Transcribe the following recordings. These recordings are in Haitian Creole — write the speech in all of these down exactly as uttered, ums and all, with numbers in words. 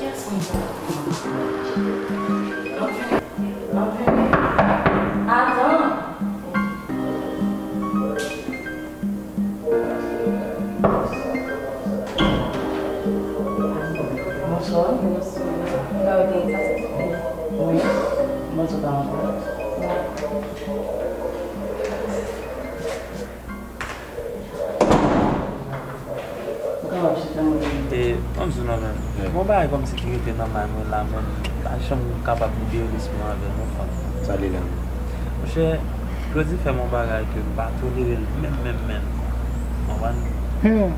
Pyès konsa. Ap vini. Ap vini. Atann. Bonswa. Bonswa. Ou ka wè gen sa? Wi. Bonswa, pa ankò. Ou kapab chita, mwen. E, ann di w non, men. Gon bagay kòmsi ki rete nan may mwen la, men m pa janm kapab libere lespri m avè l, non, frè m. Sa li la? Monchè, Claudy fè m yon bagay ke m pa tolere l menm, menm, menm. Konprann? Hmm.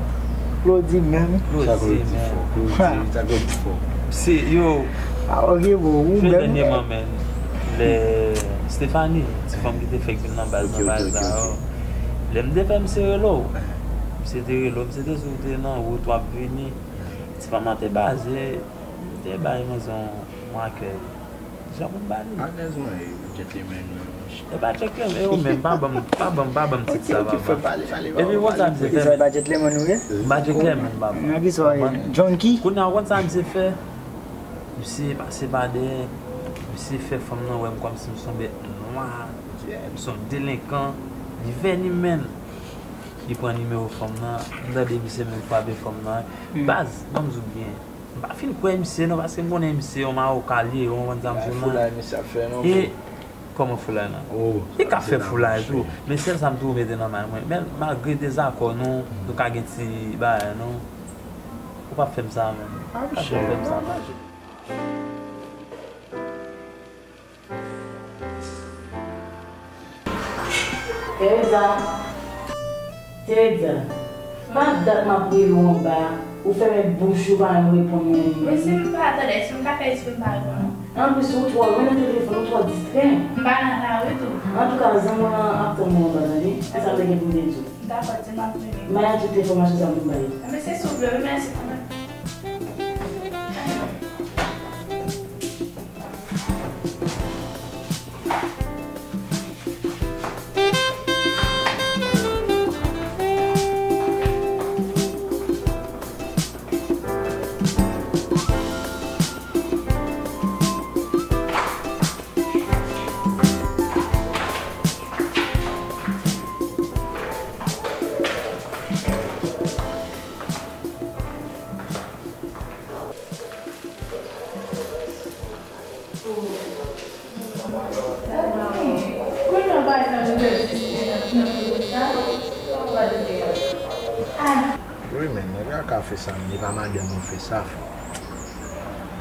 Claudy menm. Claudy menm. Claudy, sa Claudy fò. Se, yo. Ah, ok, bon, ou menm. Dènyèman, men, lè Stephanie, ti fanm ki te fèk vin nan baz, nan baz la, yo. Lè m te fè misye rele w, misye te rele w, misye te di w te nan wout w ap vini. Ti fanm nan te baze, m te bay manzè yon, yon akèy. Jan pou m ba li. Alèz mwen, e, gentleman, wi, monchè. E pa gentleman, e ou menm, pa ban m, pa ban m, pa ban m tit sa, papa. Epi, ou konn sa misye fè? Sa pa gentleman, ou ye? M pa gentleman, papa. Nan ki sa w ye? Junkie? Kounye a, ou konn sa misye fè? Misye pase pa dèyè, misye fè fanm nan wè m kòmsi m se yon bèt nwa, m se yon delenkan, li vèni menm. Li pran nimewo fanm nan, m tande misye menm frape fanm nan. Hmm. Baz, ban m di w byen, m pa fin kwè misye non, paske m konnen misye yon mawoka li ye, ou konprann sa m di w lan. Foulay misye ap fè non, bro. E kòman foulay lan? Oh, li ka fè foulay tou, men sèl sa m toujou mete nan may mwen. Men malgre dezakò nou, nou ka gen ti bagay nou. Ou p ap fè m sa menm. Ou p ap fè m sa menm. Teresa. Teresa. Pa dat m ap rele w anba, ou fèmen bouch ou pa janm reponn mwen. Men si m pa, tande, si m ka fè espre m pa reponn ou. Anplis, ou twò lwen nan telefòn, ou twò distrè. M pa nan lari tou. Antouka, zanmi w lan ap tann mwen anba, tande? Se sa m te gen pou m te di w. Dakò, di m ap vini. M bay tout enfòmasyon sa pou m bay. Enben, se si w vle, wi, mèsi kanmenm. Wi, men, nèg la ka fè sa, men li pa madanm mwen fè sa, frè.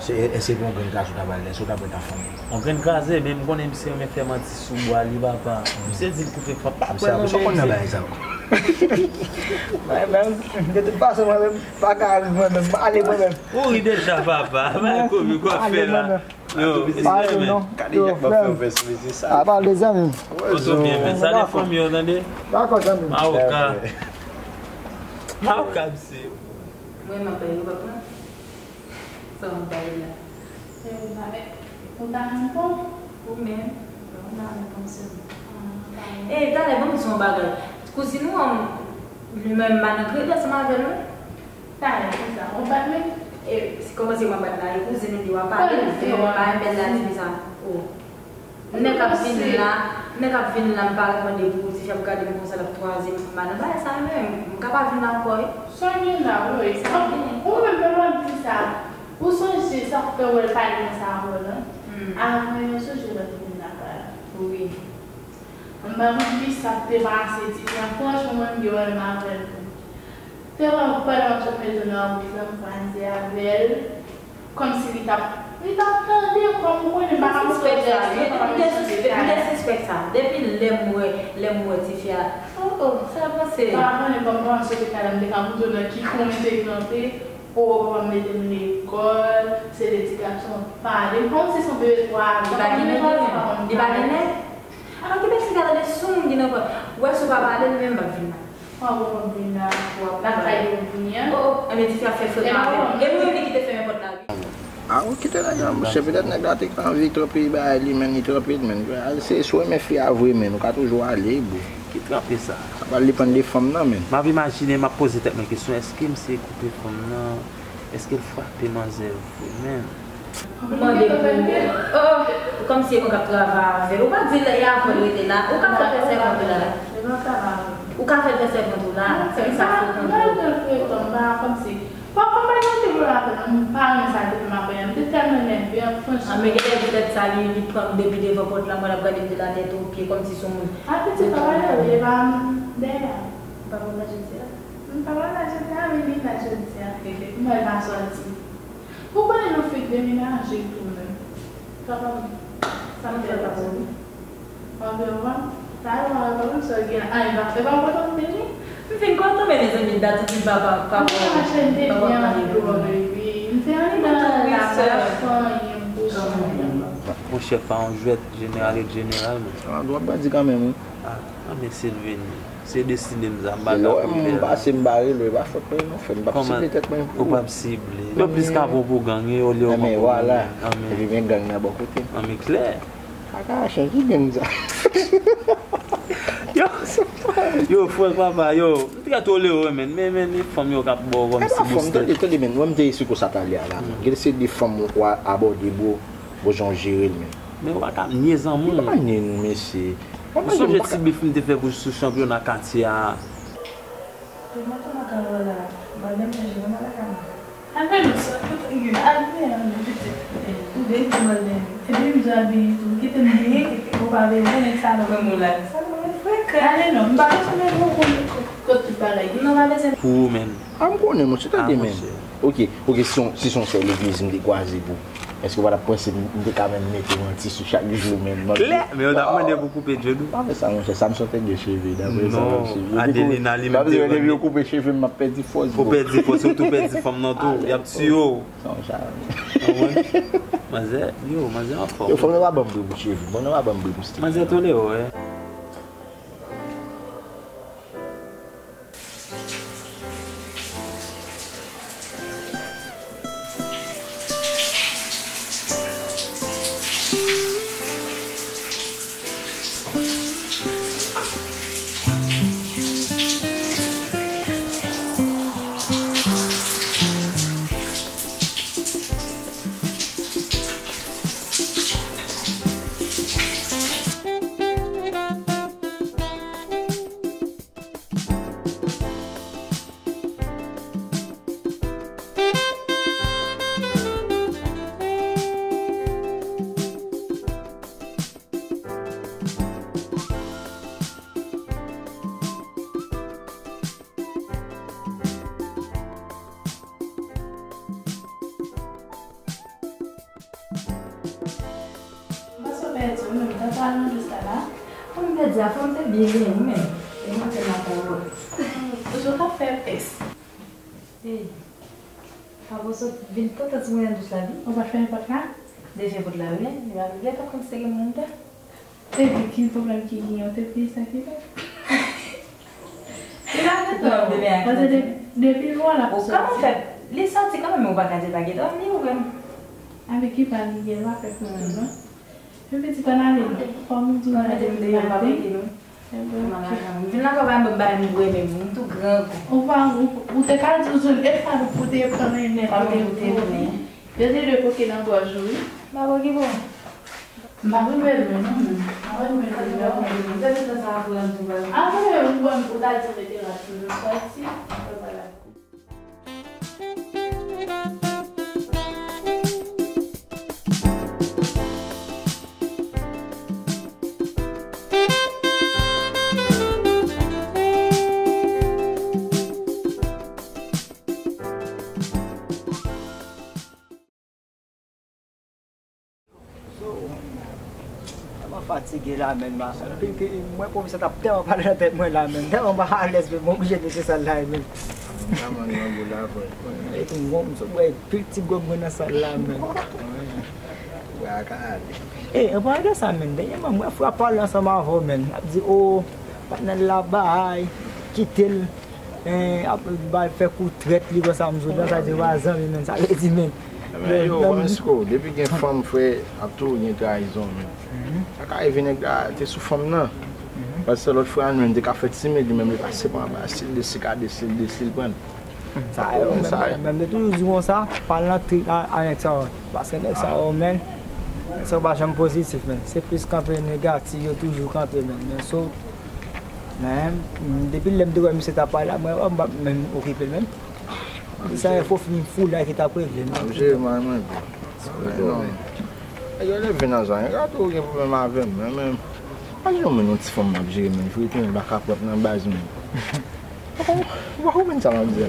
Se, e, e se yon grenn kraze w ta pral lèse, w ta pral ta fanmi. Yon grenn kraze, men m konnen misye renmen fè manti sou bwa li, papa. Misye di l koupe fanm, pa kwè nan misye. Misye ap nan bagay sa. Mwen menm, de tout fason, mwen menm, pa ka rive mwen menm, m ale mwen menm. Ou ri deja, papa. Bay komi, w ap fè la. Yo, mezanmi. Gade jan w ap fè w fè sou mesye sa. A pale, zanmi. Ou sou byen, men. Salye fanmi yo, tande. Dakò, zanmi. Mawoka. Mawoka, misye. Mwen, m ap bay yo, papa. Sa w ap bay la? Ou ta renmen pon? Ou menm? Ou ta renmen pon sèlman. E, talè, ban m di w yon bagay. Kouzin ou an, li menm, m pa nan kredi ansanm avè l, non. Talè, konsa, w ap bat mwen? E, si kòman se w ap bat la, e kouzin ou li w ap pale, ou fè w pa renmen bèl la, ti sa. Oh. Nèg k ap vin la, nèg k ap vin la, m pa reponn depi ou di fi ap gade m konsa, l ap twazyèm, m pa nan bagay sa menm, m ka pa vin la ankò, wi. Sa gen la, wi, sa vini. Ou menm, lè w ap di sa, ou sonje sa k fè w wè l pale konsa avè w lan? Hmm. Avan, ou sonje lè w te vin lakay la? Wi. M pa konn kisa k te pase, ti fi an, franchman, mwen, m gen pwoblèm avè l tou. Te wè, pandan m sot mezon nan, m kwaze avè l, kòmsi li t ap Li t ap tande, kòm ou konnen, m pa ka pran sa, li t ap tande. M te sispèk sa. Depi lè m wè, lè m wè tifi a, oh, oh, sa panse. M pa konnen kòman m sot kay la, m te ka montre w nan ki kwen m te kanpe. Oh, papa m mete m lekòl, se de ti gason pale. Kòmsi se yon bebe twa zan. Li pa gen nèg, li menm? Li pa gen nèg? Alò, ki bèt sa tande sou moun ki nan kwen. Ou wè, si w pa pale, li menm p ap vin la. Ou ap vin la, w ap lakay yo vini an. Oh, oh, enben, tifi a fè frekan avè m. E mwen menm li ki te fèmen pòt la, wi. A, ou kite nèg la, monchè, petèt nèg la te anvi tranpe bagay li, men li tranpe l, men. Se, si w renmen fi a vre, men, ou ka toujou ale, bro. Ki tranpe sa? Sa pral depann de fanm nan, men. M ap imajine, m ap poze tèt mwen kesyon, èske m se koupe fanm nan? Èske l frape manzè vre, men? Ou mande pou ou. Oh, kòmsi e mwen k ap travay avè l. Ou pa di l e avè l rete la. Ou ka fè l fè sèvant ou la. Ou ka fè l fè sèvant ou la. Se sa frekan. Frekan, m pa kòmsi. Bon, kòm pa gen te vle apèl, m pa renmen sa l te fè m apèl. M te tèlman nève, franchman. A, men genlè petèt sa li, li pran m depi devan pòt la, mwen l ap gade m de la tèt o pye, kòmsi se yon moun. A, pitit, pa pale, e pa m dèyè a. Ou pa konn nan jodi a? M pa konn nan jodi a, men li nan jodi a. M wè l pa sòti. Ou konnen nou fenk demenaje tou menm. Papa m, sa m fè la pou ou? Anvi anvan? Sa yo a, papa m, sa gen a, e pa, e pa kontan m te ni? M fin kontan, men mezanmi, dat ou di papa, papa, papa, papa, papa. M te anvi anvi, baby. M te anvi nan lakay fanmi m pou jan. Monchè, pa yon jwèt, jeneral e jeneral, men. A, w ap grandi kanmenm, wi. A, a, men si l vini. Se destine m sa, m pa ka pou fè. Lè m pase m bare l, e pa fòt mwen non, frè m p ap sible tèt mwen pou ou. Ou p ap sible. Yo plis ka pran pou gang, e olye yo pran pou gang. Epi men gang nan bò kote. Anmen klè. Kaka chanje gang sa. Yo, yo, frè papa, yo, m te ka tolere w, men, men, men, men fanm yo k ap ba w kòmsi bouste. Tande, tande, men, mwen m te esiko sa talè a la. Gen se de fanm ou abòde, bro, bro, jan w jere l, men. Men ou pa ka nye zanmi w. M pa nye nou, mesye. Ou sonje ti bif m te fè pou sou chanpyona katye a? Epi m di w al benyen tou, kite m benyen, ou pa bezwen nèg sa nan men w la. Ale non, m pa bezwen nèg ou konn kot tout bagay. Pou ou menm. A, m konnen, monchè, tande, men. Ok, ok, si se yon, si se yon sè legliz m te kwaze pou. Èske w pa t ap panse m, m te ka menm mete yon ti sou chak jou menm? Klè, men yo t ap mande pou koupe dread ou. Pa fè sa, monchè, Samson te gen cheve, daprè sa m ap swiv. Non, Adelina li menm te vann li. Depi yo koupe cheve m, m ap pèdi fòs, bro. Ou pèdi fòs, ou tou pèdi fanm nan tou. Y ap tiye w. Sa yon challenge. Manzè, yo, manzè anfòm. Yo, fanm nan pa ban m bri pou cheve, fanm nan pa ban m bri pou stil. Manzè tolere w, wi. M panse w pèdi w menm, tankou al nan dous la la. Kòm m te di a, fò m te byen genyen wi menm. E mwen te nan pawòl. Toujou k ap fè pès. Ey, pa pou sot vin tantan ti mwen nan dous la wi. Ou pa t fèmen pòt la? M te fè pòt la wi, men li pa vle lè pa konn si te gen moun anndan. Epi ki pwoblèm ki genyen, ou te bliye sa ki la? Li pa gen tan. Paske de-, depi lwa l ap soti. Ou kòman fè? Li soti kanmenm, ou pa ka di l pa gen tan, li ouvè m. Avèk ki pa li ye, l pa fè foto non. Epi ti pa n ale, kòm ou di w ale depi maten. M vin lakay w pa ban m bagay m bwè menm, m tou grangou. Ou pa, ou, ou te ka di w zòn, e pa ou te pran nèt, ou te pran. Yo te dwe koke nan gòj ou wi. M pa okipe w. M pa rive lwen non, men. M pa rive lwen non. Apre, ou wè m, ou ta di m mete rad pou nou sòti. Fatige la, menn, ma. Anpil ke, mwen, pwofesè t ap tèlman pale nan tèt mwen la, menn. Tèlman m pa alèz, menn, mwen oblije mete sa la, menn. Mwen nan gwo la, vre. Epi, mwen, m sot bwè pil ti gwòg mwen nan sal la, menn. Bra ka ale. E, an palan de sa, menn, dènyèman, mwen frè ap pale ansanm avè w, menn. L ap di, o, patnè l la bay, kite l. Eh, ap bay fè kou trèt li konsa, m di w, sa di pa zanmi, menn, sa vle di, menn. Men yo, Francisco, depi gen fanm, frè, ap toujou gen trayizon, menn. Mhm. Sa ka rive nèg la te sou fanm nan. Mhm. Paske lòt frè a nou menm te ka fè timid, li menm li pase pa anba, si l de, si l ka de, si l de, si l pran. Sa yo, menm, menm te toujou di konsa, pa nan trik a, a nèg sa yo. Paske nèg sa yo, menn, nèg sa yo pa janm pozitif, menn. Se plis kanpe negatif, yo toujou kanpe, menn. Men so, men, depi lè m te wè misye t ap pale la, mwen, m pa menm okipe l menm. Sa e fo fim foulay ki t ap regle m. Ap jere mwen, mwen. Nèg yo leve nan zòn, yo ka tou gen pwoblèm avè m, men, men, pa gen yon moun, yon ti fanm m ap jere, men, vre tou, m pa ka pwòp nan baz, men. Ou pa konprann sa m ap di a?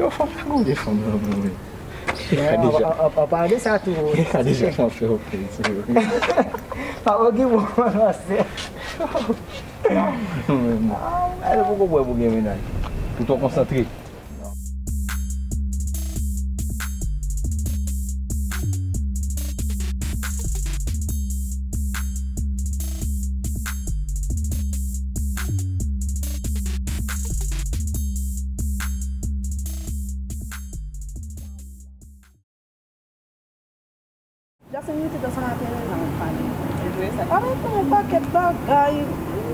Yo, fanm la, gon de fanm nan, men. An pale de sa tou. Gade jan fanm fè w fè tou. Pa okipe w, monchè. Ale poko bwè pou gen mennaj. Ou twò konsantre. Jackson rete ansanm avè l, n ap pale. Li di, "Sa pa yon pakèt bagay."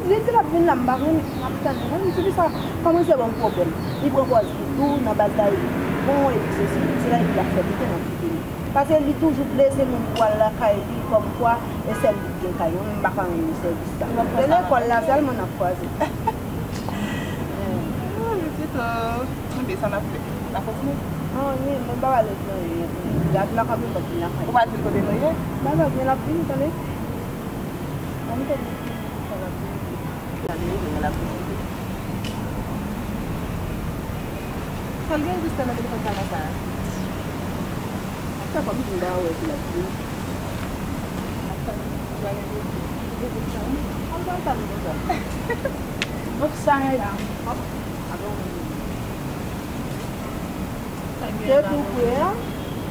Li di l ap vin la, m pa konn, m ap tann li. Mwen, m di, "Sa, kòman se ban m pwoblèm?" Li pran pòz li tou, nan baz la, li bon, epi sesi, epi sela, epi l ap fè pite nan figi li. Paske li toujou vle se moun pou al lakay li, kòmkwa, e sèl li ki gen kay. Mwen, m pa ka rann li sèvis sa. Se lekòl la sèlman n ap kwaze. Non, li pito. Enben, sa n ap fè? N ap kontinye? Non, wi, mwen pa pale nan anyen. Gad la, kòm yon bòt vin lakay. Ou pa di l kote nou ye? Ba lòt, men l ap vini, tande. Ann tande, sa l ap vini. Gade, men l ap vini. Sa l gen jis nan telefòn sa konsa? Sa fè m vin ba wè si l ap vini. Ap tann, ou pa gen telefòn. Ou gen telefòn? An, sa l tann konsa. Bon, sa la. Te tou pre a?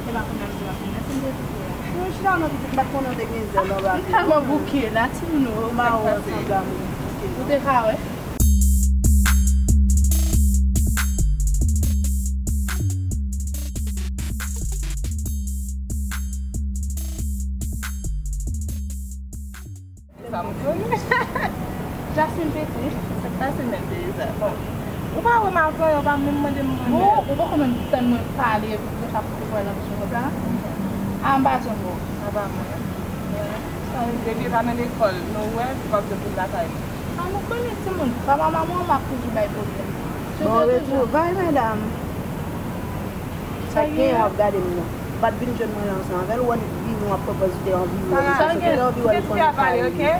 E pa konnen m di w ap vin, si m te tou pre a. Mwen chita nan pitit, m pa t konnen w te gen zèl anba pye. M tèlman bouke la, timoun yo. Mawon ansanm damou bouke. Ou te ka wè? Sa m konnen. Jasmine Petit. Sa k pase menm, Teresa? Bon, ou pa wè m ap tann, ou pa menm mande m mwen menm. Bon, ou poko menm tann mwen pale epi konsa pou te pral nan misyon konsa? A, m pa janm wè w. Apa mwen. Depi e pa nan lekòl, nou wè, se pa vle pou l lakay li. A, nou konnen timoun. Papa manman w m ap toujou bay pwoblèm. Bon retrouvay, medam. Sa k genyen w ap gade m nan? Ou pa t vin jwenn mwen la ansanm avè l, ou annik vini w ap pran pòz ou te anvi wè l. Sa w te anvi wè l, ou konnen sa ye.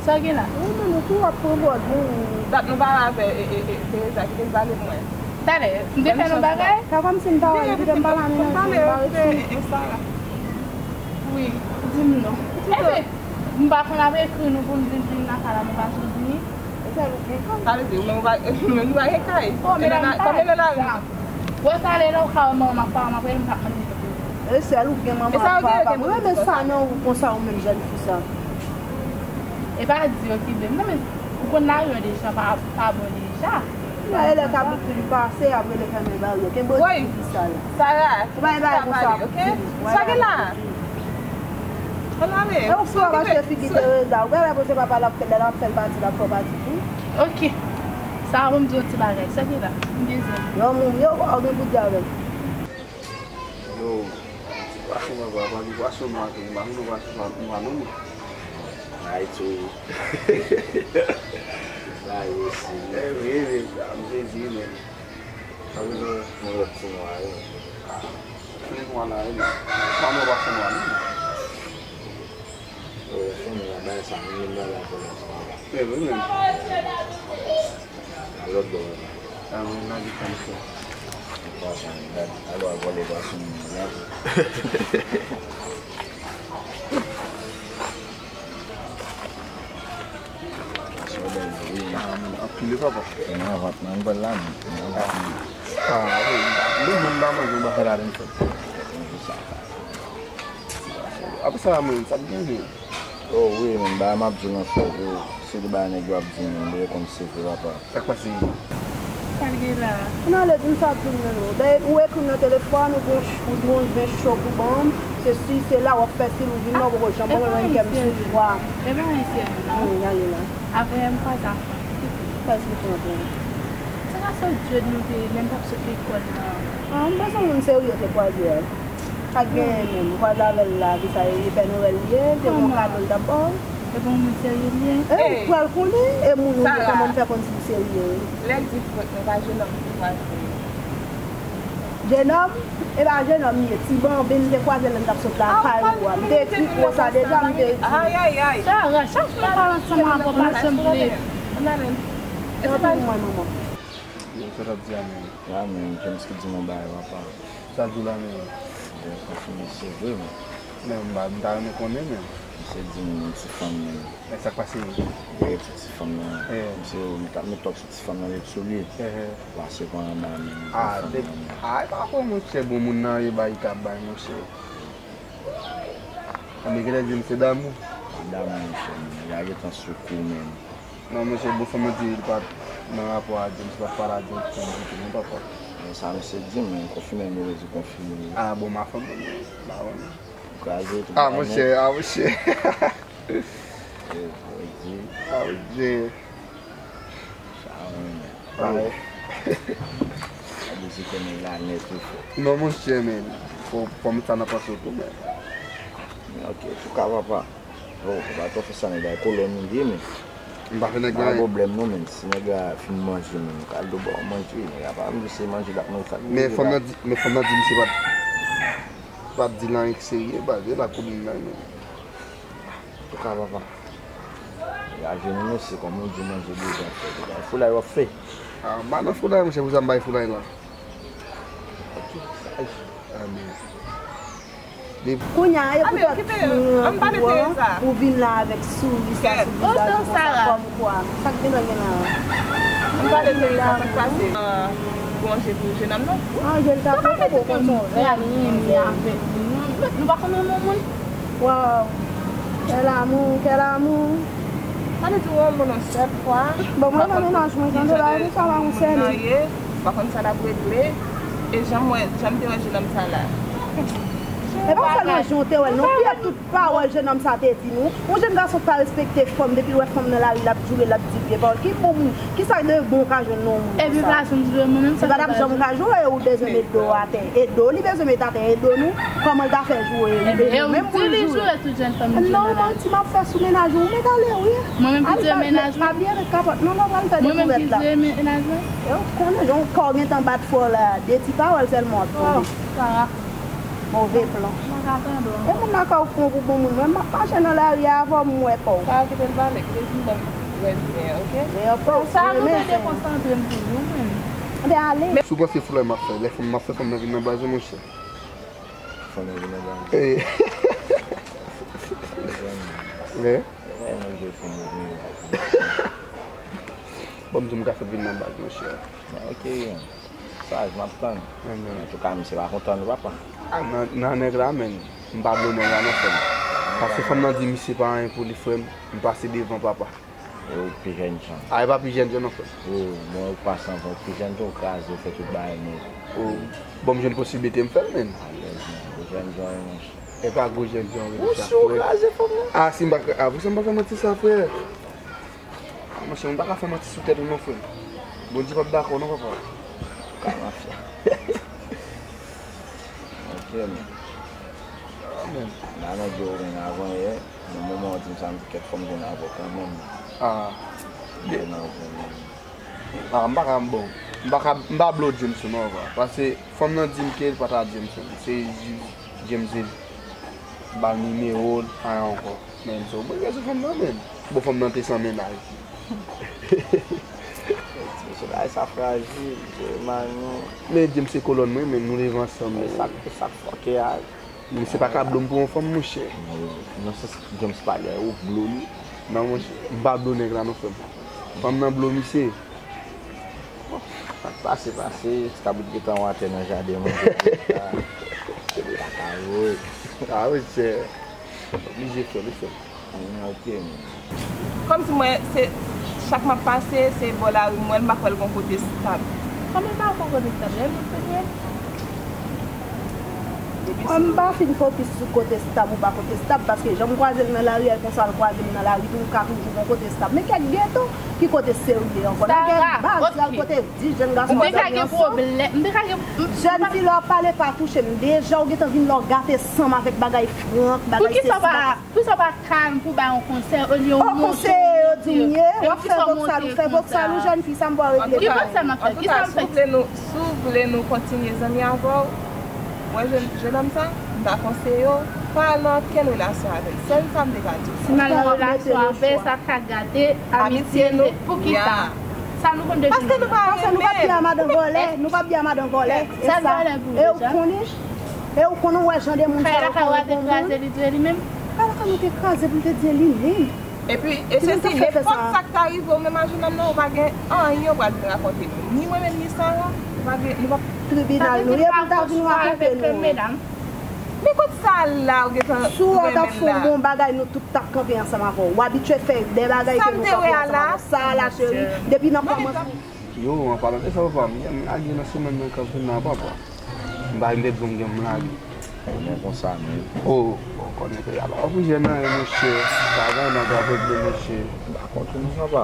Sa gen la? Wi, men nou tou w ap pran pòz ou. Dat nou pale avè, e, e, e, Teresa, kite l pale mwen. Talè, m te fè nou bagay? Sa kòmsi m pa wè l, kite m pale a mennaj mwen, m pa ret sou. Wi, di m non. Enben, m pa konn ap ekri nou pou m di l vin lakay la, nou pa sou vini. Sa vle di, ou menm ou pa, ou menm nou pa gen kay. Bon, e nan, men m pa kòm e nan lari. Wè sa, lè ou ka wè manman m ak papa m ap rele m, m p ap mande kote yo. E sèl ou gen manman ak papa. Mwen renmen sa nan ou konsa, ou menm jèn fi sa. E pa di yo ki blè m. Non, men ou konn lari an deja, pa, pa bon deja. Sa e lè kabrit li pase, ap rele fèmen baryè. Kenbe ti fi sa la. Sara, ou pa gen bagay konsa pou di. Sa gen la? Ann ale. E ou fè w ap achte figi Teresa. Ou genlè panse papa l ap fè, lè l ap fè l pati, l ap fè w pati tou. Ok. Sa a, ban m di w yon ti bagay. Sa ki la? M bezwen. Yon moun, yo, ou gen pou di avè l. Yo, ti pwason, papa, pa gen pwason nwa tou. M pa konn pwason nwa, nwa non. Ay, tou. Sa yo si. E wi, wi, m te di, men. Sa vle di yon lòt ti nwa, wi. Plen nwa la, wi. Pa mwen pa fè nwa, non. Yo, fè nwa, bay sa, mwen menm bagay pou lè sa. E wi, men. A lòt bò, wi. A, mwen, nan di konn fè. Pwason, gad, alò, vòlè pwason, mwen, la. Kile papa. Mwen an vant nan, mwen pral la menm. Mwen an vant nan. Ah, wi. Mwen menm m pa manje, m pa fè ladan m fè. Apre sa, mwen, sa k gen, men? Oh, wi, men, bagay m ap di w nan fè, yo, se de bagay nèg yo ap di, men, m vle konn se vre, papa. Sa k pase? Sa l gen la? Kounye a, lè di m sa ap di m nan, non. Dayè, ou ekri m nan telefòn, ou di yon ch-, ou di yon ven cho pou ban m, se si se la w ap fè stil ou vin la, ou poko janm ban mwen yon kè m sou fwa. E pa yon serye, non. Wi, gade la. Apre, m pa ta. Sa esplike anpil. Se pa sèl djòb nou te ye lè n t ap sot lekòl la. Ah, m panse yon moun serye te kwaze a. Sa k genyen menm? Ou kwaze avè l la, kisa, e Pè Nwèl li ye, se yon kado l t ap ba w? E pa yon moun serye li ye? E ou pral konnen, e moun ou ye, kòman m fè konn si l serye? Lè l di frèt mwen pa jenòm li te kwaze. Jenòm? E pa jenòm li ye, ti banben m te kwaze lè m t ap sot lakay ou a. M te ekri pou sa deja, m te di. Ayayay. Sara, chak jou m pale ansanm avè w, pa janm vle. Tanpri mwen, manman. Yo, sa t ap di a menm? Amèn. James ki di m yon bagay, papa. Sa l di w la menm? Byen konfime, se vre, men. Men m pa, m ta renmen konnen, men. Misye di m yon ti fanm, men. Men sa k pase? Ye, ti, ti fanm nan. Misye, m t ap met tòk sou ti fanm nan, met sou li. Pase pa anba, men. Ah, de, ah, e pa kwè, monchè, bon moun nan, e bay, k ap bay, monchè. Anben, genlè di m se damou. Pa damou, monchè, men. Nèg la gentan sou kou, men. Non, monchè, bon, fanm nan di li pa t nan rapò a James, li pa t pale a James, fanm ditou, non, papa. Men sa misye di m, men konfime m, yo di konfime. Ah, bon, ma fanm nan, m pa konnen. Ou kraze tou. Ah, monchè, ah, monchè. Eh, Bondye. Ah, Bondye. Sa renmen. Ay. Sa vle di ke nèg la nèt wi frè. Non, monchè, men. Fò, fò m sa nan panse w tou, men. Men ok, antouka, papa. Oh, papa, twò fè sa, nèg la e kolòn ou li ye, men. M pa fè nèg la anyen. Pa gen pwoblèm non, men. Si nèg la fin manje, men, ou ka al do ba w manje, nèg la pa vle se manje l ap manje sa. Men fanm nan di, men fanm nan di misye pa t, pa t di l anyen ki serye, baz, e la koulin nan, men. Antouka, papa. Nèg la jwenn ou, mesye, kòman w di w manje deja, frè? Se pa foulay w ap fè? Ah, m pa nan foulay, monchè, pou sa m bay foulay la. Ok, sa, ay. Amèn. Kounye a, e poutèt moun an pou an, ou vin la avèk souri sa sou vizaj ou konsa, kòmkwa. Sa k gentan gen la? M pale de sa, sa k pase? Gon je pou jenòm nan. An, je l ta poko konn son vè. Nou pa konn yon moun. Waw. Quel amour, quel amour. Sa vle di w yon moun yon sèl fwa. Bon, mwen nan mennaj mwen, tande la, nou sa va yon sèl. Pa konn sa l ap regle. E jan m wè, jan m te wè jenòm sa la. E pa sèlman jan w te wè l non, fiyè, tout pawòl jenòm sa te di nou. Yon jenn gason k pa respekte fanm, depi l wè fanm nan lari, l ap joure, l ap di vye pawòl. Ki bon moun, kisa de bon w ka jwenn nan yon moun konsa? Epi pa janm joure, mwen menm sa. Li pa t ap janm ka joure, ou bezwen met do w atè. E do li bezwen met atè, e do nou. Kòman l ta fè joure? Li bezwen menm pou l joure. Non, manti m ap fè sou mennaj ou, ou mèt ale wi. Mwen menm ki dwe mennaj mwen. Pa bliye met kapòt. Non, non, pral fè dekouvèt la. Mwen menm ki dwe mennaj mwen. Yo konnen jan kò w gentan bat fò la, de ti pawòl sèlman w ap tonbe. Move plan. E moun nan ka w pran pou bon moun, mwen m ap mache nan lari a avè w, m wè kò w. Sa kite l pale, kite l vin ban m rèd byen, ok? Sa nou te dekonsantre m toujou, menm. Anben ale. Si w panse foulay m ap fè, lè fanm m ap fè fanm nan vin nan baz ou, monchè. Fanm nan vin nan baz. Ey. Ey. Bon, m di m ka fè vin nan baz, monchè. Ok. Saj, m ap tann. Antouka, misye pa kontan non, papa. Ah, nan, nan nèg la, men. M pa blo nèg la non, frè m. Paske fanm nan di misye pa anyen pou li, frè m. M pase devan, papa. E ou pi jèn jan. Ah, e pa pi jèn jan non, frè m. Oh, mwen ou pase anvan, ou pi jèn jan, ou kraze, ou fè tout bagay nèt. Oh, bon, m jwenn posiblite m fè l, men. Alèz, men. Ou jèn jan, monchè. E pa gwo jèn jan, ou si ou kraze fanm nan. Ah, si m pa, ah, pou sa m pa fè manti sa, frè. Ah, monchè, moun pa ka fè manti sou tèt ou non, frè m. Bondye p ap dakò non, papa. Ka mafya. Ok, men. Ah, men. Nan nèg yo vin avan yè, nan moman w di m sa, m di kèt fò m jwenn avè w kanmenm. Ah. M jwenn avè w menm. Ah, m pa ka, bon, m pa ka, m pa blo James non, papa. Paske fanm nan di m ke l pa ta James, se James li ba l nimewo l, anyen ankò. Men m sou mwen rezon fanm nan, men. Bon, fanm nan te san mennaj. Mesye, bagay sa frajil, mesye, mal non. Men James se kolòn mwen, men nou leve ansanm, men. E sa, e sa k fòke a. Misye pa ka blo m pou yon fanm, monchè. Non, nan sans James pale a, ou blo li. Non, monchè, m pa blo nèg la non, frè m. Fanm nan blo misye. Sa k pase, pase, kabrit gentan watè nan jaden mwen. Sa, se de la karo. Ah, wi, chè. Oblije fè l, wi, frè m. Mwen, ok, men. Kòmsi mwen, se, chak m ap pase, se bò lari m wè l, m pa kwè l gon kote stab. Kòman l pa gon kote stab? Lè l moun premye. Mwen m pa fin fokis sou kote stab ou pa kote stab, paske jan m kwaze l nan lari a, e konsa l kwaze m nan lari tou, m ka toujou gon kote stab. Men kèk geto, ki kote serye ankò? Nan kèk baz, y al kote dis jèn gason ap dòmi ansanm. Jèn fi, lè w ap pale, pa touche m. Deja, ou gentan vin la, w gate san m avèk bagay frank, bagay sesi, bagay Poukisa w pa kalm pou bay yon konsèy olye w monte, monte, monte? Konseye yo di m ye, w ap fè voksal, ou fè voksal, ou jèn fi, sa m ba w regle pa. Ki konsèy m ap fè? Ki sa m fè? Si w vle nou, si w vle nou kontinye zanmi avè w, wè jèn, jèn òm sa, m ta konseye w, pa al nan okenn relasyon avè l. Sèl sa m te ka di w. Si m al nan relasyon avè l, sa ka gate amitye nou. Poukisa? Sa nou konn deja. Paske nou pa renmen. Paske nou p ap di a madan vòlè, nou p ap di a madan vòlè. E sa, e ou konnen, e ou konnen, ou wè jan de moun sa yo konn reponn moun. Kay lakay ou a te kraze, li di li menm. Kay lakay nou te kraze pou l te di li menm. Epi, e sesi, nenpòt sa k ta rive w menm a jennonm nan, ou pa gen anyen ou pral vin rakonte nou. Ni mwen menm, ni Sara, nou pa gen, nou p ap. Tribinal nou ye pou ta vin rakonte nou. Men kot sa la ou gentan renmen la? Si w t ap fè yon bon bagay, nou tout t ap kanpe ansanm avè w. W abitye fè de bagay ke nou kanpe ansanm avè w. Sa la, cheri, depi nan kòmansman. Yo, an palan de sa, papa, m gen m lage nan semèn nan k ap vin la, papa. M pa gen tèt zonm gen m lage. Konnen konsa menm. Oh, bon, konnen ke y ap ap jwenn anyen, monchè. Pa gen anyen nan gravèt de monchè. M pa kont ou non, papa.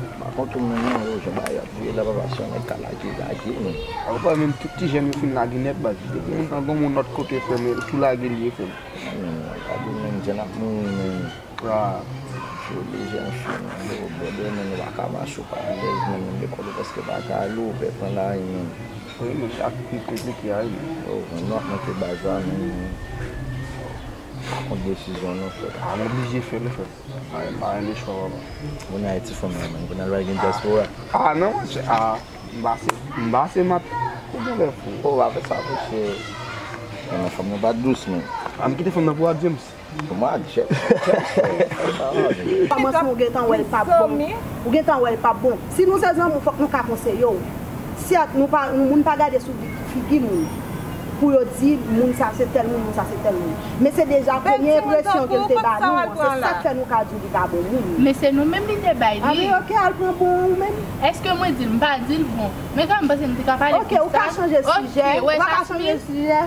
M pa kont ou menm non, yo, jan bagay ap vire la, papa, si yon nèg ka lage, lage, men. A, papa, menm tout ti jèn yo fin lage nèt, baz. Depi yon jan gon moun lòt kote, frè m, tou lage l ye, frè m. Menm, gade menm, jèn ap mouri, menm. Yo lejè anfen, men yo bòde, men nou pa ka mache, ou pa alèz, men menm lekòl ou prèske pa ka ale, ou pè pran lari, men. Wi, men sa pi konplike a, wi, men. Yo, men nou ap manke baz la, men pa kont desizyon nou, frè. A, nou oblije fè l, frè. Pa, pa gen lechwa, papa. Moun Ayiti fanm nan, men, kounye a l pral gen dyaspora. A, non, monchè, a, m pase, m pase mat, ou gen lè fou. O, pa fè sa, monchè. Men fanm nan pa dous, men. A, m kite fanm nan pou a James. Kòmansman ou gentan wè l p ap bon. Ou gentan wè l p ap bon. Si nou se zanmi, fòk nou ka konseye w. Sèt, nou pa, moun pa gade sou figi moun pou yo di moun sa se tèl moun, moun sa se tèl moun. Men se deja premye enpresyon ke l te ba nou an. Se sa k fè nou ka di w li pa bon moun. Men se nou menm li te bay li. A men ok, al pran bon ou menm. Èske mwen di l? M pa di l bon. Men kanmenm, m panse m te ka pale plis. Ok, ou ka chanje sijè. Ou pa ka chanje sijè.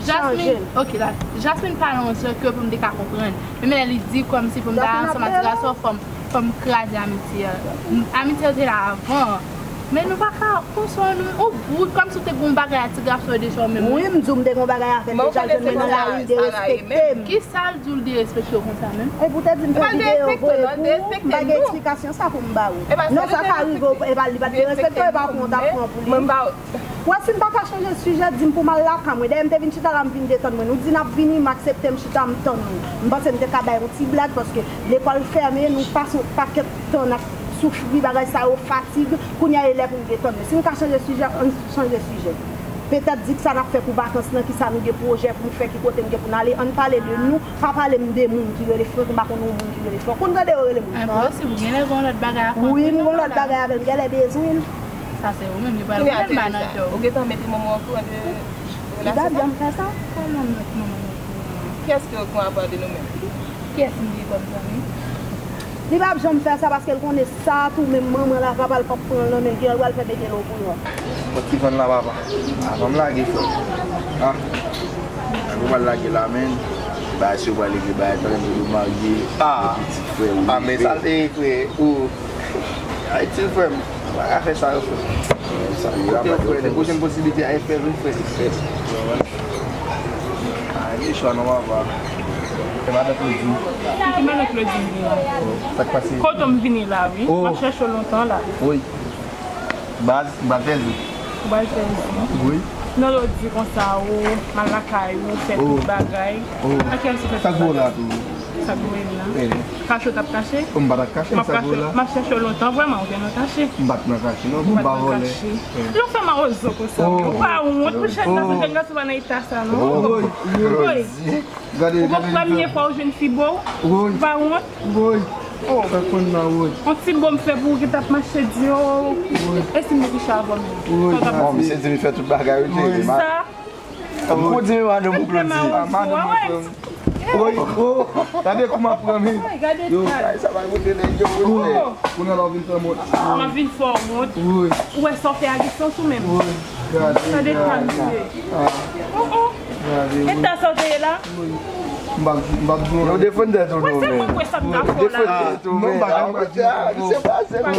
Jasmine, ok, la, Jasmine pale yon jan ke pou m te ka konprann. Men, men lè li di kòmsi pou m ta ansanm ak ti gason, fò m, fò m kraze amitye a. Amitye yo te la avan. Men nou pa ka konsa non, ou bout, kòmsi w te gon bagay ak ti gason yo deja ou menm. Wi, m di w m te gon bagay avè l deja, l jwenn mwen nan lari, derespekte m. Kisa l di w l derespekte w konsa menm? Epi w te di m fè videyo voye pou ou, m pa gen eksplikasyon sa pou m ba ou. Non, sa ka rive, epa li pa t derespekte w, epa pran w t ap pran pou li. Ou wè, si m pa ka chanje sijè, di m pou m al lakay mwen. Dayè, m te vin chita la, m vin detann mwen. Nou di n ap vini, m aksepte, m chita, m tann nou. M panse m te ka bay yon ti blag, paske lekòl fèmen, nou pase yon pakèt tan n ap soufri, bagay sa yo, fatig. Kounye a, e lè pou m detann mwen. Si m ka chanje sijè, ann chanje sijè. Petèt di kisa n ap fè pou vakans lan, kisa nou gen pwojè pou n fè, ki kote n gen pou n ale. Ann pale de nou, pa pale m de moun ki rele Frank, m pa konn yon moun ki rele Frank. Ou konn tande yo rele moun Frank? Enposib, ou genlè gen yon lòt bagay ak Frank. Wi, m gen yon lòt bagay avè l, m genlè bezwen l. Sa se ou menm li pral konprann ba nan do. Ou gentan mete manman w okouran de relasyon sa? Li pa janm fè sa. Kòman m met manman m okouran? Kiyès ki okouran apa de nou menm? Kiyès m gen kòm zanmi? Li p ap janm fè sa paske l konnen sa tou menm manman l ak papa l p ap pran l nan men l, genlè l pral fè mete l okouran. Kot ki vann la papa? Avan m lage frè m. Ah. Avan m al lage la menm. Bagay si yo pral regle bagay, talè m di yo marye. Ah. Pitit frè ou. Ah, men sa l te ye frè ou. Ay ti frè m. Pa ka fè sa yo fè. Sa yo kote yo fè, li pwochèn posiblite a fè vre fè. Ay, li chwa non papa. Se madan Claudine. Se madan Claudine vini. Sa k pase? Kote m vini la wi. M ap chèche w lontan la. Wi. Baz, m pral fè zi. Ou pral fè zi? Wi. Non, lè w di konsa ou m al lakay ou fè tout bagay. Nan kiyès ou fè tout bagay? Sa k voye w la tou? Sa k voye m la? Kache w t ap kache? M pa t ap kache, m sa k voye w la. M ap chèche w lontan, vrèman, ou te nan kache. M pa t nan kache, non, m pa vòlè. Lè w fè mawozo konsa, ou pa wont, monchè, jèn gason pa nan eta sa, non. Woy, woy. Ou gon premye fwa ou jwenn fi bo, ou pa wont. Woy. Oh. Sa konn nan wout. On ti bon m fè pou ou ki t ap mache di yo. E si m te kouche avè w menm? Sa w t ap di? Bon, misye di li fè tout bagay, wi, cheri. Sa? Ou di madanm ou Claude. Madanm ou Claude. Woy, oh, gade kòman pran men. Ay, gade yo, sa. Ay, sa va goute nèg yo, wi. Kounye a la w vin fè m wont. M ap vin fè w wont. Wi. Ou wè sa w fè a gen sans ou menm? Wi. Gade, gade. Sa detan misye. Oh, oh. Gade, wi. E ta sa w te ye la? M p ap, m p ap di w. Yo defann tèt ou non, men. Wè, se mwen, wè sa m ta fè w la. Defann tèt ou, men. Non, m pa ka, m pa ka di w. Se pa, se pa.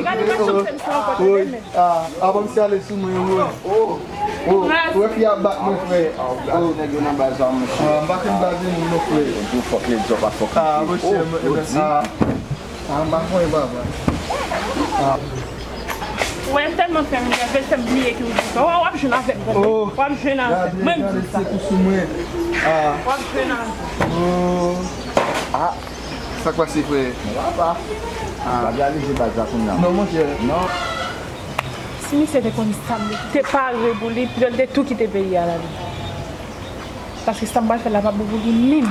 Gade machann fè m sa ankò, tande, men. Ah, avan misye ale sou mwen, wi. Oh, oh, wè fi a bat mwen, frè. Oh, gade nèg yo nan baz la, monchè. Ah, m pa konn baz moun non, frè. Ou fòk lè di w pa fòk. Ah, monchè, ah, ah, m pa konn papa. Ah. Wè, tèlman fè m nève, fè m bliye ki ou di sa. W ap jwenn avè m, tande. Oh, w ap jwenn avè m. Mwen m di sa. Se kou sou mwen. Ah. W ap jwenn avè m. Oh. Ah. Sa k pase, frè? Papa. Ah. Pa realize baz la kounye a. Non, monchè. Non. Si misye te konn sa m te pare pou li, li te tou kite peyi a la li. Paske sa m pral fè la pa bon pou li menm.